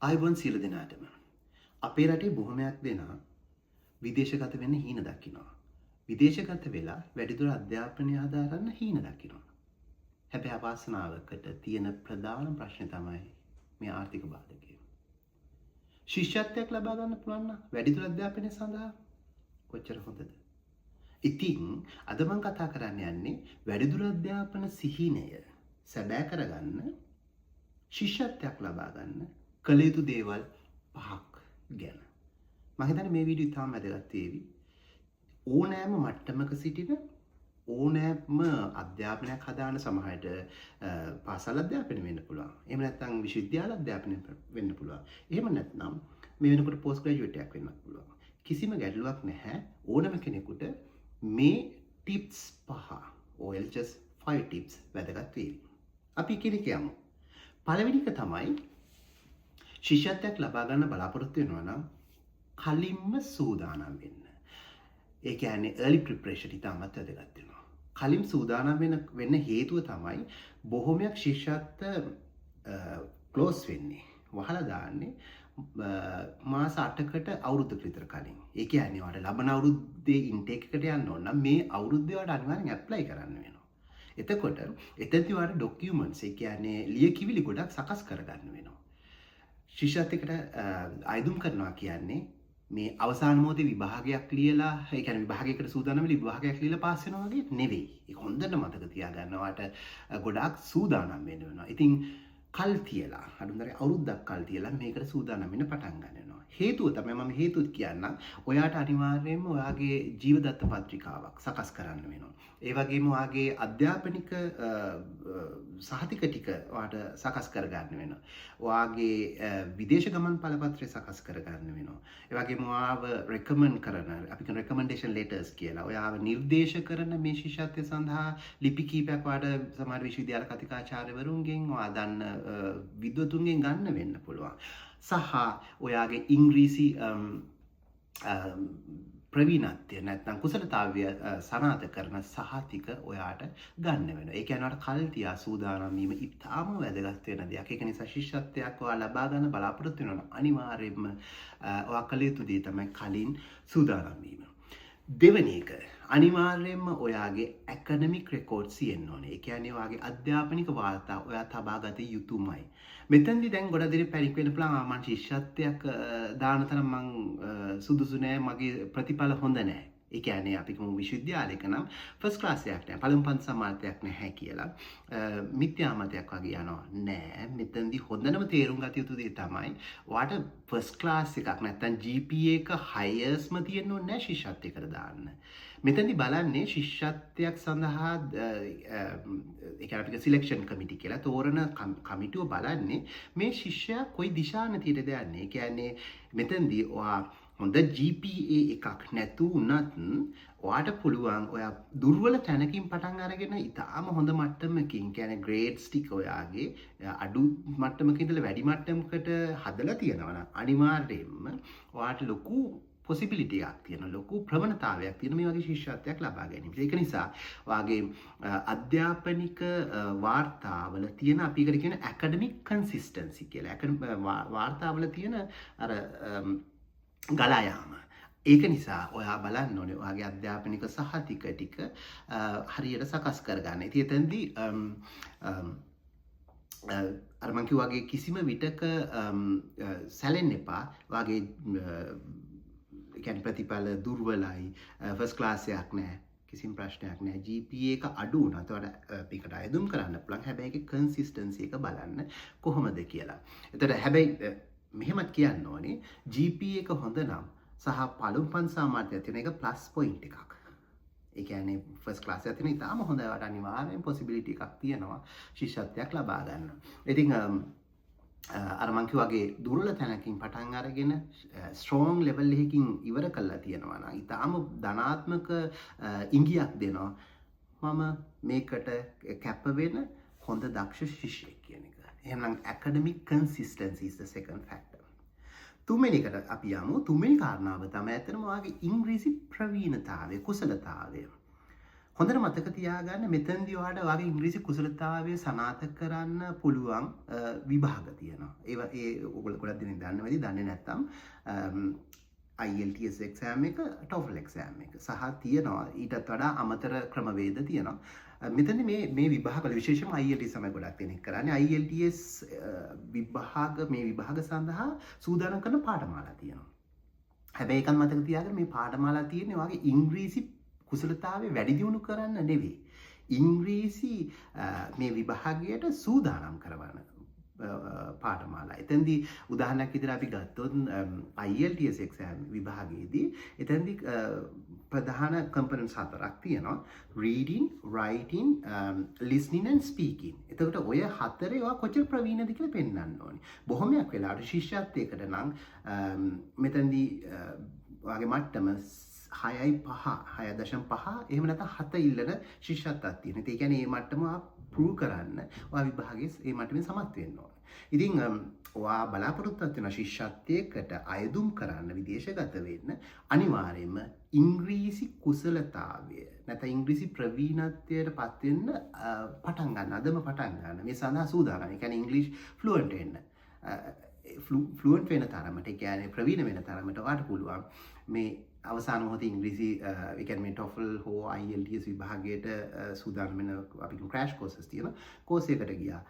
ආයුබෝවන් සියලු දෙනාටම. අපේ රටේ බොහොමයක් දෙනා විදේශගත වෙන්න හීන දකිනවා. විදේශගත වෙලා වැඩිදුර අධ්‍යාපනය හදාරන්න හීන දකිනවා. හැබැයි අවාසනාවකට තියෙන ප්‍රධාන ප්‍රශ්නේ තමයි මේ ආර්ථික බාධකය. ශිෂ්‍යත්වයක් ලබා ගන්න පුළුවන් නම් වැඩිදුර අධ්‍යාපනය සඳහා කොච්චර හොඳද? ඉතින් අද මම කතා කරන්න යන්නේ වැඩිදුර අධ්‍යාපන සිහිනය සැබෑ කරගන්න ශිෂ්‍යත්වයක් ලබා ගන්න කළ යුතු දේවල් පහක් ගැන. මම හිතන්නේ මේ වීඩියෝ ඉතාම වැදගත් වේවි. ඕනෑම මට්ටමක සිටින ඕනෑම අධ්‍යාපනයක් හදාන සමහරට පාසල් අධ්‍යාපනය වෙන්න පුළුවන්. එහෙම නැත්නම් විශ්වවිද්‍යාල අධ්‍යාපනය වෙන්න පුළුවන්. එහෙම නැත්නම් මේ වෙනකොට පෝස්ට් ග්‍රැජුවේට් එකක් වෙන්නත් පුළුවන්. කිසිම ගැටලුවක් නැහැ. ඕනම කෙනෙකුට මේ ටිප්ස් පහ, OLHS 5 tips වැදගත් වේවි. අපි එකිනෙක යමු. පළවෙනි එක තමයි, ශිෂ්‍යත්වයක් ලබා ගන්න බලාපොරොත්තු වෙනවා නම් කලින්ම සූදානම් වෙන්න. ඒ කියන්නේ early preparation ඉතාමත් වැදගත් වෙනවා. කලින් සූදානම් වෙන වෙන්න හේතුව තමයි බොහොමයක් ශිෂ්‍යත්ව ක්ලෝස් වෙන්නේ, වහලා දාන්නේ මාස 8කට අවුරුද්දකට විතර කලින්. ඒ කියන්නේ ඔයාලට ලබන අවුරුද්දේ ඉන්ටේක් එකට යන්න ඕන නම් මේ අවුරුද්දේ ඔයාලට අනිවාර්යෙන් ඇප්ලයි කරන්න වෙනවා. එතකොට එතනදී ඔයාලට ඩොකියුමන්ට්ස්, ඒ කියන්නේ ලියකියවිලි ගොඩක් සකස් කරගන්න වෙනවා. ශිෂ්‍යත්වයකට අයදුම් කරනවා කියන්නේ මේ අවසාන මොහොතේ විභාගයක් ලියලා, ඒ කියන්නේ විභාගයකට සූදානම් වෙලා විභාගයක් ලියලා පාස් වෙනවා වගේ නෙවෙයි. ඒක හොඳට මතක තියාගන්න. ඔයාට ගොඩාක් සූදානම් වෙන්න වෙනවා. ඉතින් කල් තියලා, අඩුම තරමේ අවුරුද්දක් කල් තියලා මේකට සූදානම් වෙන්න පටන් ගන්න වෙනවා. හේතුව තමයි, මම හේතුත් කියන්නම්. ඔයාට අනිවාර්යයෙන්ම ඔයාගේ ජීවදත්ත පත්‍රිකාවක් සකස් කරන්න වෙනවා. ඒ වගේම ඔයාගේ අධ්‍යාපනික සහතික ටික ඔයාට සකස් කරගන්න වෙනවා. ඔයාගේ විදේශ ගමන් බලපත්‍රය සකස් කරගන්න වෙනවා. ඒ වගේම ඔයාව රෙකමන්ඩ් කරන, අපි කියන රෙකමෙන්ඩේෂන් ලෙටර්ස් කියලා, ඔයාව නිර්දේශ කරන මේ ශිෂ්‍යත්වය සඳහා ලිපි කීපයක් ඔයාට සමහර විශ්වවිද්‍යාල කතිකාචාර්යවරුන්ගෙන්, ඔයා දන්න විද්වතුන්ගෙන් ගන්න වෙන්න පුළුවන්. සහ ඔයාගේ ඉංග්‍රීසි ප්‍රවීණත්වය නැත්නම් කුසලතාවය සනාථ කරන සහතික ඔයාට ගන්න වෙනවා. ඒ කියන්නේ ඔයාට කල් තියා සූදානම් වීම ඉතාම වැදගත් වෙන දෙයක්. ඒක නිසා ශිෂ්‍යත්වයක් ඔයා ලබා ගන්න බලාපොරොත්තු වෙනවා නම් අනිවාර්යයෙන්ම ඔයා කළ යුතු දේ තමයි කලින් සූදානම් වීම. දෙවෙනි එක, අනිවාර්යයෙන්ම ඔයාගේ ඇකඩමික් රෙකෝඩ්ස් තියෙන්න ඕනේ. ඒ කියන්නේ ඔයාගේ අධ්‍යාපනික වාර්තා ඔයා තබා ගත යුතුමයි. මෙතනදී දැන් ගොඩක් දෙනෙක් පැනික් වෙන්න පුළුවන්. ආ, මං ශිෂ්‍යත්වයක් දාන තරම් මං සුදුසු නෑ, මගේ ප්‍රතිඵල හොඳ නෑ. ඒ කියන්නේ අපි කියමු විශ්වවිද්‍යාලයක නම් ෆස්ට් ක්ලාස් එකක් නෑ, පළමු පන්ති සමාර්ථයක් නැහැ කියලා මිත්‍යා මතයක් වගේ යනවා. නෑ, මෙතනදී හොඳටම තේරුම් ගත යුතු දේ තමයි ඔයාට ෆස්ට් ක්ලාස් එකක් නැත්නම් GPA එක හයියස්ට්ම තියෙන්න ඕනේ නෑ ශිෂ්‍යත්වයකට දාන්න. මෙතනදී බලන්නේ ශිෂ්‍යත්වයක් සඳහා, ඒ කියන්නේ අපි සිලෙක්ෂන් කමිටි කියලා තෝරන කමිටුව බලන්නේ මේ ශිෂ්‍යයා කොයි දිශානතියටද යන්නේ. ඒ කියන්නේ මෙතනදී ඔයා හොඳ GPA එකක් නැතු වුණත් ඔයාට පුළුවන් ඔයා දුර්වල තැනකින් පටන් අරගෙන ඉතාම හොඳ මට්ටමකින්, කියන්නේ ග්‍රේඩ්ස් ටික ඔයාගේ අඩු මට්ටමක ඉඳලා වැඩි මට්ටමකට හදලා තියෙනවා නම් අනිවාර්යයෙන්ම ඔයාට ලොකු පොසිබිලිටි එකක් තියෙනවා, ලොකු ප්‍රවණතාවයක් තියෙනවා මේ වගේ ශිෂ්‍යත්වයක් ලබා ගැනීම. ඒක නිසා ඔයාගේ අධ්‍යාපනික වාර්තාවල තියෙන, අපි ඒකට කියන ඇකඩමික් කන්සිස්ටන්සි කියලා, වාර්තාවල තියෙන අර ගලා යාම. ඒක නිසා ඔයා බලන්න ඕනේ ඔයාගේ අධ්‍යාපනික සහතික ටික හරියට සකස් කරගන්න. ඉතින් එතනදී අර මං කිව්වා වගේ කිසිම විටක සැලෙන්න එපා. ඔයාගේ ඒ කියන්නේ ප්‍රතිඵල දුර්වලයි, ෆස්ට් ක්ලාස් එකක් නෑ, කිසිම ප්‍රශ්නයක් නෑ. GPA එක අඩු වුණත් ඔයාලට මේකට අයදුම් කරන්න පුළුවන්. හැබැයි ඒකේ කන්සිස්ටන්සි එක බලන්න කොහොමද කියලා. එතකොට හැබැයි මෙහෙමත් කියන්න ඕනේ, GPA එක හොඳ නම් සහ පළමු පන්ති සාමර්ථ්‍යයක් තියෙන එක ප්ලස් පොයින්ට් එකක්. ඒ කියන්නේ ෆස්ට් ක්ලාස් එකක් තියෙන ඉතාම හොඳයි. ඔයාලට අනිවාර්යෙන් පොසිබිලිටි එකක් තියෙනවා ශිෂ්‍යත්වයක් ලබා ගන්න. ඉතින් අර මං කිව්වා වගේ දුර්වල තැනකින් පටන් අරගෙන ස්ට්‍රෝං ලෙවල් එකකින් ඉවර කරලා තියෙනවා නම් ඉතාම ධනාත්මක ඉඟියක් දෙනවා මම මේකට කැප වෙන හොඳ දක්ෂ ශිෂ්‍යෙක් කියන එක. එහෙනම් academic consistency is the second factor. තුන්වෙනි එකට අපි යමු. තුන්වෙනි කාරණාව තමයි ඇත්තටම ඔයාගේ ඉංග්‍රීසි ප්‍රවීණතාවය, කුසලතාවය. හොඳට මතක තියාගන්න, මෙතනදී ඔයාලට ඔයාගේ ඉංග්‍රීසි කුසලතාවය සනාථ කරන්න පුළුවන් විභාග තියෙනවා. ඒවා ඒ ඔයගොල්ලෝ ගොඩක් දෙනෙක් දන්නවා ඇති. දන්නේ නැත්නම් IELTS exam එක, TOEFL exam එක සහ තියෙනවා ඊටත් වඩා අමතර ක්‍රමවේද තියෙනවා. මෙතනදී මේ මේ විභාග වල විශේෂයෙන්ම IELTS තමයි ගොඩක් දෙනෙක් කරන්නේ. IELTS විභාග, මේ විභාග සඳහා සූදානම් කරන පාඨමාලා තියෙනවා. හැබැයි ඒකත් මතක තියාගන්න, මේ පාඨමාලා තියෙන්නේ ඔයාගේ ඉංග්‍රීසි කුසලතාවය වැඩි දියුණු කරන්න නෙවෙයි. ඉංග්‍රීසි මේ විභාගයට සූදානම් කරවන පාඨමාලා. එතෙන්දී උදාහරණයක් විදිහට අපි ගත්තොත් IELTS exam විභාගයේදී එතෙන්දී ප්‍රධාන කම්පොනන්ට්ස් හතරක් තියෙනවා. Reading, writing, listening and speaking. එතකොට ඔය හතරේ ඔයා කොච්චර ප්‍රවීණද කියලා පෙන්වන්න ඕනේ. බොහොමයක් වෙලාවට ශිෂ්‍යත්වයකට නම් මෙතෙන්දී ඔයාගේ මට්ටම 6යි 5, 6.5, එහෙම නැත්නම් 7 ඉල්ලන ශිෂ්‍යත්වයක් තියෙනවා. ඉතින් ඒ කියන්නේ මේ මට්ටම ඔයා ප්‍රූව් කරන්න ඔයා විභාගයේ ඒ මට්ටමින් සමත් වෙන්න ඕනේ. ඉතින් ඔයා බලාපොරොත්තු වෙන ශිෂ්‍යත්වයකට අයදුම් කරන්න විදේශගත වෙන්න අනිවාර්යයෙන්ම ඉංග්‍රීසි කුසලතාවය නැත්නම් ඉංග්‍රීසි ප්‍රවීණත්වයට පත් වෙන්න පටන් ගන්න. අදම පටන් ගන්න. මේ සඳහා සූදානම්. ඒ කියන්නේ ඉංග්‍රීසි ෆ්ලුවන්ට් වෙන්න. ෆ්ලුවන්ට් වෙන තරමට, ඒ කියන්නේ ප්‍රවීණ වෙන තරමට ඔයාට පුළුවන් මේ අවසාන මොහොතේ ඉංග්‍රීසි, ඒ කියන්නේ මේ TOEFL හෝ IELTS විභාගයට සූදානම් වෙන අපි කියමු ක්‍රෑෂ් කෝසස් තියෙන කෝස් එකකට ගියා.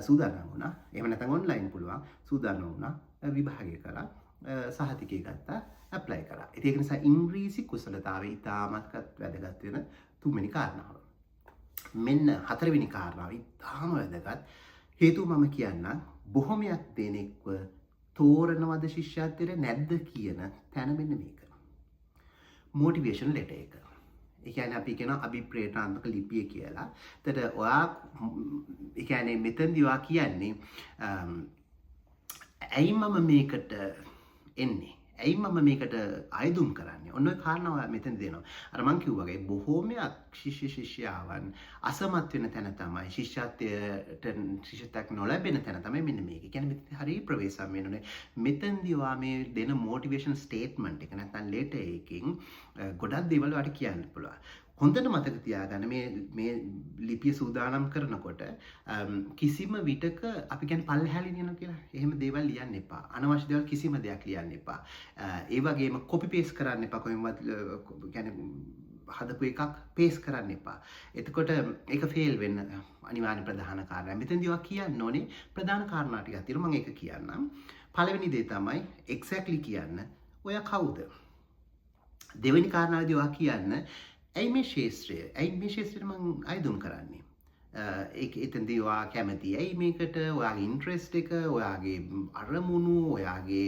සූදානම් වුණා. එහෙම නැත්නම් ඔන්ලයින් පුළුවන්. සූදානම් වුණා. විභාගය කරා. සහතිකය ගත්තා. ඇප්ලයි කරා. ඉතින් ඒක නිසා ඉංග්‍රීසි කුසලතාවය ඉතාමත් වැදගත් වෙන තුන්වෙනි කාරණාව. මෙන්න හතරවෙනි කාරණාව ඉතාම වැදගත්. හේතුව මම කියන්නම්, බොහොමයක් දෙනෙක්ව තෝරනවද ශිෂ්‍යත්වයට නැද්ද කියන තැන මෙන්න මේක. මොටිවේෂන් ලෙටර් එක. ඒ කියන්නේ අපි කියනවා අභිප්‍රේරණාත්මක ලිපිය කියලා. එතකොට ඔයා, ඒ කියන්නේ මෙතනදී ඔයා කියන්නේ ඇයි මම මේකට එන්නේ? ඇයි මම මේකට අයදුම් කරන්නේ? ඔන්න ඔය කාරණාව ඔයා මෙතන දෙනවා. අර මං කිව්වා වගේ බොහෝමයක් ශිෂ්‍ය ශිෂ්‍යාවන් අසමත් වෙන තැන තමයි, ශිෂ්‍යත්වයට ශිෂ්‍යත්වයක් නොලැබෙන තැන තමයි මෙන්න මේක. ඒ කියන්නේ මෙතන හරිය ප්‍රවේශම් වෙන්න ඕනේ. මෙතනදී ඔයා මේ දෙන මොටිවේෂන් ස්ටේට්මන්ට් එක නැත්නම් ලෙටර් එකකින් ගොඩක් දේවල් ඔයාට කියන්න පුළුවන්. හොඳට මතක තියාගන්න, මේ මේ ලිපිය සූදානම් කරනකොට කිසිම විටක අපි කියන්නේ පල්ලෙහා ලියනවා කියලා. එහෙම දේවල් ලියන්න එපා. අනවශ්‍ය දේවල් කිසිම දෙයක් ලියන්න එපා. ඒ වගේම කොපි පේස්ට් කරන්න එපා. කොහෙන්වත් කියන්නේ හදපු එකක් පේස්ට් කරන්න එපා. එතකොට ඒක ෆේල් වෙන්න අනිවාර්ය ප්‍රධාන කාරණා. මෙතනදී ඔයා කියන්න ඕනේ ප්‍රධාන කාරණා ටිකක් තියෙනවා. මම ඒක කියන්නම්. පළවෙනි දේ තමයි එක්සැක්ට්ලි කියන්න ඔයා කවුද? දෙවෙනි කාරණාවේදී ඔයා කියන්න ඇයි මේ ක්ෂේත්‍රය? ඇයි මේ ක්ෂේත්‍රයට මං අයදුම් කරන්නේ? ඒක එතනදී ඔයා කැමති ඇයි මේකට? ඔයාගේ ඉන්ට්‍රෙස්ට් එක, ඔයාගේ අරමුණු, ඔයාගේ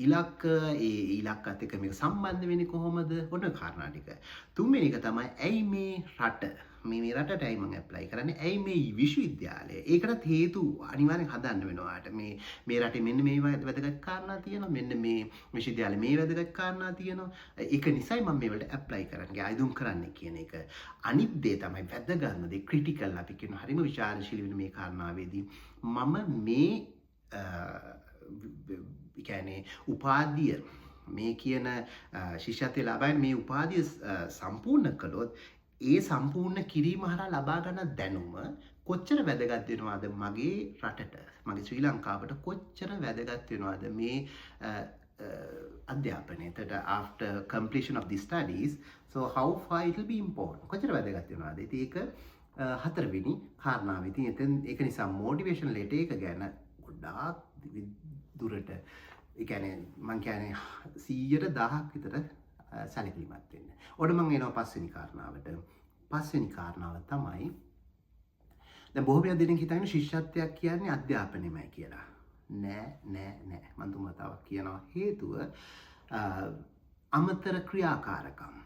ඉලක්ක, ඒ ඉලක්කත් එක්ක මේක සම්බන්ධ වෙන්නේ කොහොමද? ඔන්න ඔය කාරණා ටික. තුන්වෙනි එක තමයි ඇයි මේ රට, මේ මේ රටට ඇයි මං ඇප්ලයි කරන්නේ? ඇයි මේ විශ්වවිද්‍යාලය? ඒකටත් හේතු අනිවාර්යෙන් හදන්න වෙනවා ඔයාට. මේ මේ රටේ මෙන්න මේ වැදගත් කාරණා තියෙනවා. මෙන්න මේ විශ්වවිද්‍යාලේ මේ වැදගත් කාරණා තියෙනවා. ඒක නිසායි මම මේ වලට ඇප්ලයි කරන්නේ, අයදුම් කරන්නේ කියන එක. අනිත් දේ තමයි වැදගත්ම දේ, ක්‍රිටිකල් අපි කියන හරිම විචාරශීලී වෙන මේ කාරණාවේදී මම මේ ඒ කියන්නේ උපාධිය, මේ කියන ශිෂ්‍යත්වය ලබන මේ උපාධිය සම්පූර්ණ කළොත් ඒ සම්පූර්ණ කිරීම හරහා ලබා ගන්න දැනුම කොච්චර වැදගත් වෙනවද මගේ රටට, මගේ ශ්‍රී ලංකාවට කොච්චර වැදගත් වෙනවද මේ අධ්‍යාපනය. එතකොට after completion of the studies, so how far it will be important, කොච්චර වැදගත් වෙනවද? ඉතින් ඒක හතරවෙනි කාරණාව. ඉතින් එතෙන් ඒක නිසා මොටිවේෂන් ලෙටර් එක ගැන ගොඩාක් දුරට, ඒ කියන්නේ මං කියන්නේ 100ට 1000ක් විතර සැලකිලිමත් වෙන්න. ඔන්න මං එනවා පස්වෙනි කාරණාවට. පස්වෙනි කාරණාව තමයි දැන් බොහෝ දෙනෙක් හිතන්නේ ශිෂ්‍යත්වයක් කියන්නේ අධ්‍යාපනයමයි කියලා. නෑ නෑ නෑ, මං තුන් වතාවක් කියනවා. හේතුව අමතර ක්‍රියාකාරකම්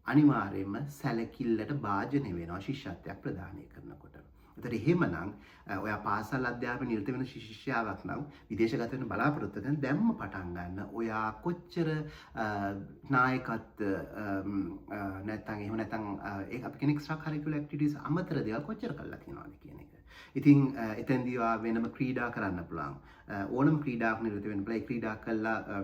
අනිවාර්යයෙන්ම සැලකිල්ලට භාජනය වෙනවා ශිෂ්‍යත්වයක් ප්‍රදානය කරනකොට. එතකොට එහෙමනම් ඔයා පාසල් අධ්‍යාපන නිරත වෙන ශිෂ්‍යාවක් නම්, විදේශගත වෙන බලාපොරොත්තු වෙන දැම්ම පටන් ගන්න ඔයා කොච්චර නායකත්ව නැත්නම් එහෙම නැත්නම් ඒක අපි කියන එක්ස්ට්‍රා කරිකියුලර් ඇක්ටිවිටීස්, අමතර දේවල් කොච්චර කරලා තියෙනවද කියන එක. ඉතින් එතෙන්දී ඔයා වෙනම ක්‍රීඩා කරන්න පුළුවන්. ඕනම ක්‍රීඩාවක් නිරත වෙන්න පුළුවන්. ඒ ක්‍රීඩා කළා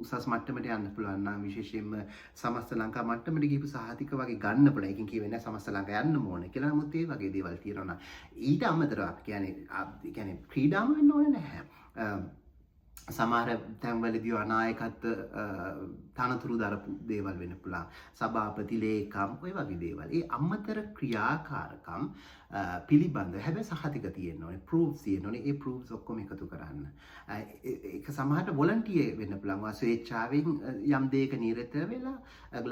උසස් මට්ටමට යන්න පුළුවන් නම්, විශේෂයෙන්ම සමස්ත ලංකා මට්ටමට ගිහපු සහතික වගේ ගන්න පුළුවන්. ඒකෙන් කියවෙන්නේ සමස්ත ලංකා යන්න ඕන කියලා. නමුත් ඒ වගේ දේවල් තියෙනවා නම්, ඊට අමතරව අපි කියන්නේ ක්‍රීඩාම වෙන්න ඕනේ නැහැ. සමහර තැන්වලදී අනායකත්ව තනතුරු දරපු දේවල් වෙන්න පුළුවන්. සභාපති, ලේකම්, ඔය වගේ දේවල්. ඒ අමතර ක්‍රියාකාරකම් පිළිබඳ හැබැයි සහතික තියෙන්න ඕනේ. ප්‍රූෆ්ස් තියෙන්න ඕනේ. ඒ ප්‍රූෆ්ස් ඔක්කොම එකතු කරන්න. ඒක සමහරට වොලන්ටියර් වෙන්න පුළුවන්. ඔයා ස්වේච්ඡාවෙන් යම් දෙයක නිරත වෙලා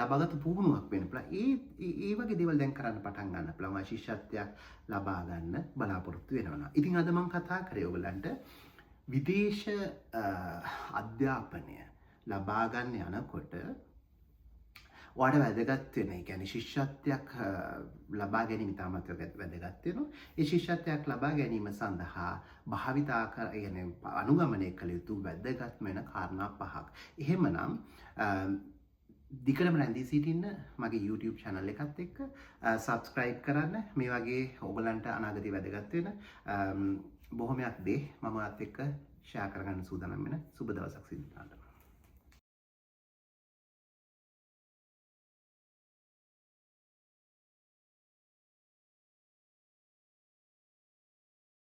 ලබාගත්තු පුහුණුවක් වෙන්න පුළුවන්. ඒ ඒ වගේ දේවල් දැන් කරන්න පටන් ගන්න පුළුවන්. ඔයා ශිෂ්‍යත්වයක් ලබා ගන්න බලාපොරොත්තු වෙනවා නම්. ඉතින් අද මම කතා කරේ ඔයගලන්ට විදේශ අධ්‍යාපනය ලබා ගන්න යනකොට ඔයාට වැදගත් වෙන, ඒ කියන්නේ ශිෂ්‍යත්වයක් ලබා ගැනීම ඉතාමත් වැදගත් වෙනවා. ඒ ශිෂ්‍යත්වයක් ලබා ගැනීම සඳහා භාවිතා කර, ඒ කියන්නේ අනුගමනය කළ යුතු වැදගත්ම වෙන කාරණා පහක්. එහෙමනම් දිගටම රැඳී සිටින්න මගේ YouTube channel එකත් එක්ක. Subscribe කරන්න. මේ වගේ ඔයගලන්ට අනාගතේ වැදගත් වෙන බොහොමයක් දේ මම ඔයත් එක්ක ෂෙයා කරගන්න සූදානම් වෙන. සුබ දවසක් සිද්ධාන්ත.